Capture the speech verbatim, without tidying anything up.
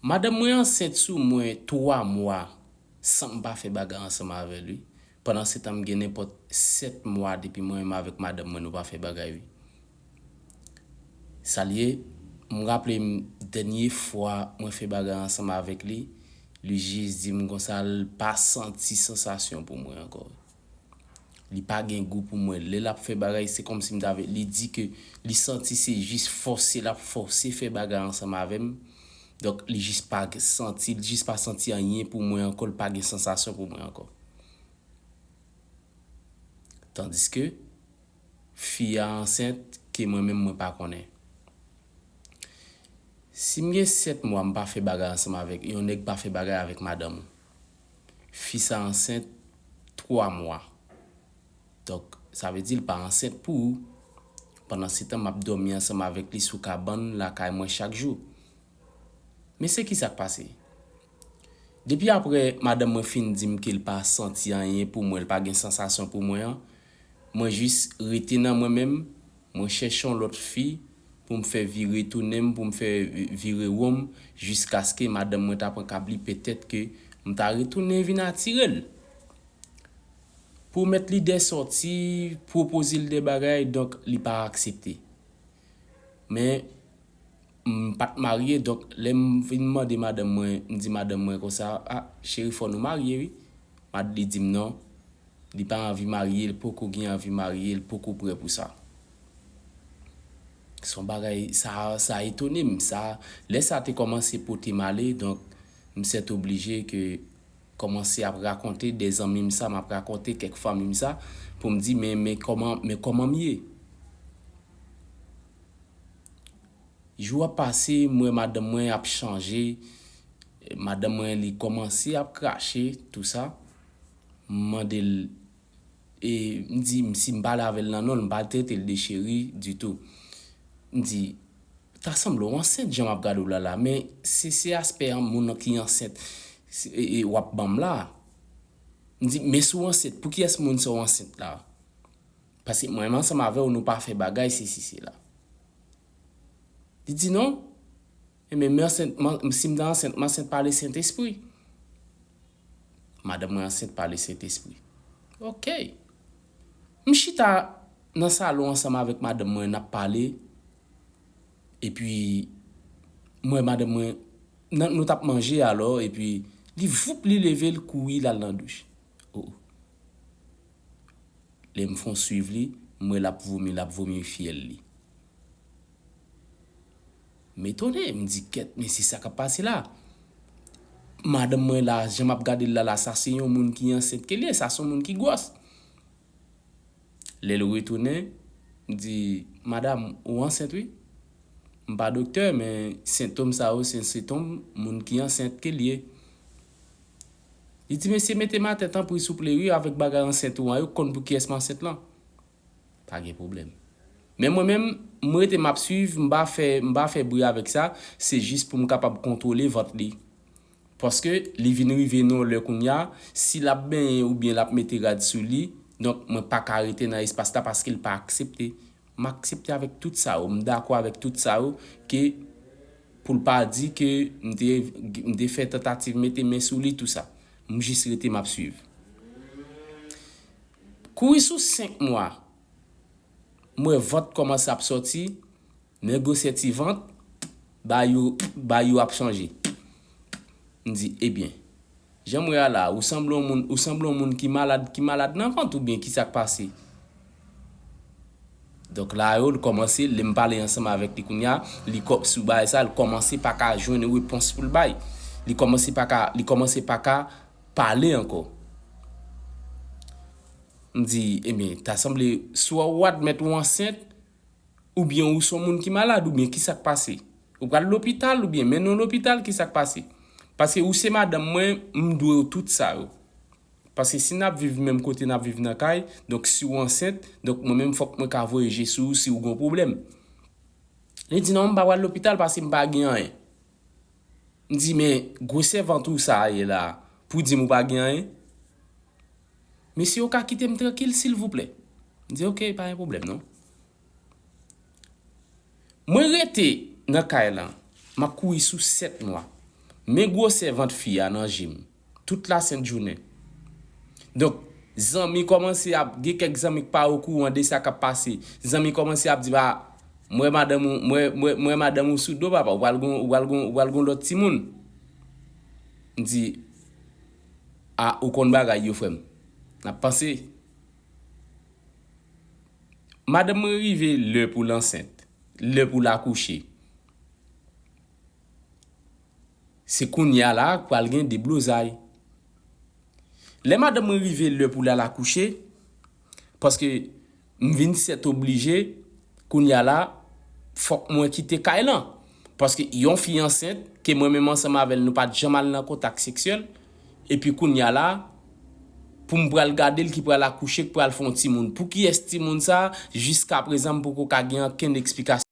Madanm mwen ansent sou mwen twa mwa san m pa fè bagay ansanm avè l, wi. Pandan se tan, m gen nenpòt sèt mwa depi mwen menm avèk madanm mwen nou pa fè bagay, wi. Sa l ye, m raple m dènye fwa mwen fè bagay ansanm avèk li, li jis di m konsa l pa santi sansasyon pou mwen ankò. Li pa gen gou pou mwen. Lè l ap fè bagay, se kòmsi m t avè li. Li di ke li santi se jis fòse l ap fòse fè bagay ansanm avè m. Donk, li jis pa santi, li jis pa santi anyen pou mwen ankò, li pa gen sansasyon pou mwen ankò. Tandiske fi a ansent ke mwen menm mwen pa konnen. Si m gen sèt mwa m pa fè bagay ansanm avèk, yon nèg pa fè bagay avèk madanm ou. Fi sa ansent twa mwa. Donk, sa vle di l pa ansent pou ou. Pandan se tan, m ap dòmi ansanm avèk li sou kabann lakay mwen chak jou. Men se ki sa k pase? Depi apre madanm mwen fin di m ke l pa santi anyen pou mwen, l pa gen sansasyon pou mwen an, mwen jis rete nan mwen menm, mwen chèche yon lòt fi pou m fè vire tounen m, pou m fè vire won m, jiskaske madanm mwen ta pran kab li, petèt ke m ta retounen vin atire l. Pwomèt li de sòti, pwopoze l de bagay, donk li pa aksepte. Men, m pa t marye, donk lè m vin mande madanm mwen, m di madanm mwen konsa, "A, cheri, fò nou marye, wi." Mad li di m non, li pa anvi marye, li poko gen anvi marye, li poko prè pou sa. Se yon bagay, sa, sa etone m, sa, lè sa te kòmanse pote m ale, donk, m sètoblije ke kòmanse ap rakonte de zanmi m sa, m ap rakonte kèk fanmi m sa, pou m di, "Men, men kòman, men kòman m ye?" Jou ap pase, m wè madanm mwen ap chanje, madanm mwen li kòmanse ap krache, tou sa. M mande l, e m di, m, si m pale avè l nan non l, m pa trete l de cheri ditou. M di, "Ta sanble w ansent jan m ap gade w la la, men se, se aspè an moun ki ansent, se, e, e w ap ban m la." M di, "Men si w ansent, pou kiyès moun sa w ansent la?" Paske mwen menm ansanm avè w, nou pa fè bagay, sesi, sela. Li di, "Non. Ebyen, men ansent, man, si m ta ansent, m ansent pa Lesentespri." Madanm mwen ansent pa Lesentespri. Oke. M chita nan salon ansanm avèk madanm mwen, n ap pale. Epi, mwen, madanm mwen, nan, nou t ap manje alò, epi li voup, li leve, l kouri, l al nan douch. O, o. Lè m fon swiv li, m wè l ap vomi, l ap vomi fyèl li. M etone, m di, "Kèt, men se sa k ap pase la?" Madanm mwen la, jan m ap gade l la, la, sa se yon moun ki ansent ke l ye, sa se yon moun ki gwòs. Lè l retounen, m di, "Madam, ou ansent, wi." M pa doktè, men sentòm sa yo, se sentòm moun ki ansent ke l ye. Li di, "Mesye, mete m atè, tanpri, souple, wi, avèk bagay ansent ou an, yo konn pou kiyès m ansent lan." Pa gen pwoblèm. Men mwen menm, m rete m ap swiv, m pa fè, m pa fè bri avèk sa, se jis pou m kapab kontwole vant li. Paske li vin rive nan yon lè kounye a, si l ap benyen oubyen l ap mete rad sou li, donk mwen pa ka rete nan espas la paske l pa aksepte. M aksepte avèk tout sa yo, m dakò avèk tout sa yo, ke pou l pa di ke m te, m te fè tantativ mete men sou li, tou sa. M jis rete, m ap swiv. Kouri sou senk mwa, m wè vant kòmanse ap sòti, men gwosè ti vant, bay yo, bay yo ap chanje. M di, "Ebyen, jan m wè a la, ou sanble yon moun, ou sanble yon moun ki malad, ki malad nan vant oubyen ki sa k pase?" Donk la yo, l kòmanse, lè m pale ansanm avèk li kounye a, li kò-, sou bagay sa, l kòmanse pa ka jwenn repons pou l bay. Li kòmanse pa ka, li kòmanse pa ka pale ankò. M di, "Ebyen, ta sanble, swa ou admèt ou ansent, oubyen ou se yon moun ki malad, oubyen ki sa k pase? Ou pral lopital, oubyen mennen w lopital, ki sa k pase? Paske ou se madanm mwen, m dwe w tout sa yo. Paske si n ap viv menm kote n ap viv nan kay, donk si w ansent, donk mwen menm fòk mwen ka voye je sou ou si w gen yon pwoblèm." Li di, "Non, m pa pral lopital paske m pa gen anyen." M di, "Men gwosè vant ou sa a ye la, pou di m ou pa gen anyen?" "Mesye, ou ka kite m trankil, silvouplè?" M di, "Oke, pa gen pwoblèm, non." Mwen rete nan kay lan, m ap kouri sou sèt mwa. Men gwosè vant fi a nan je m. Tout lasent jounen. Donk, zanmi kòmanse ap, gen kèk zanmi k pa okouran de sa k ap pase. Zanmi kòmanse ap di, "Ba, mwen madanm ou, mwen, mwen, mwen madanm ou sou do, papa, ou pral gon, ou pral gon, ou pral gon lòt timoun." M di, "A, ou konn bagay yo, frè m. N ap panse." Madanm mwen rive lè pou l ansent, lè pou l akouche. Se kounye a la k pral gen deblozay. Lè madanm mwen rive lè pou l al akouche, paske m vin sètoblije, kounye a la, fòk mwen kite kay lan. Paske yon fi ansent, ke mwen menm ansanm avè l, nou pa t janm al nan kontak seksyèl, epi kounye a la, pou m pral gade l ki pral akouche, ki pral fè yon timoun. Pou kiyès timoun sa, jiska prezan, m poko ka gen okenn eksplikasyon.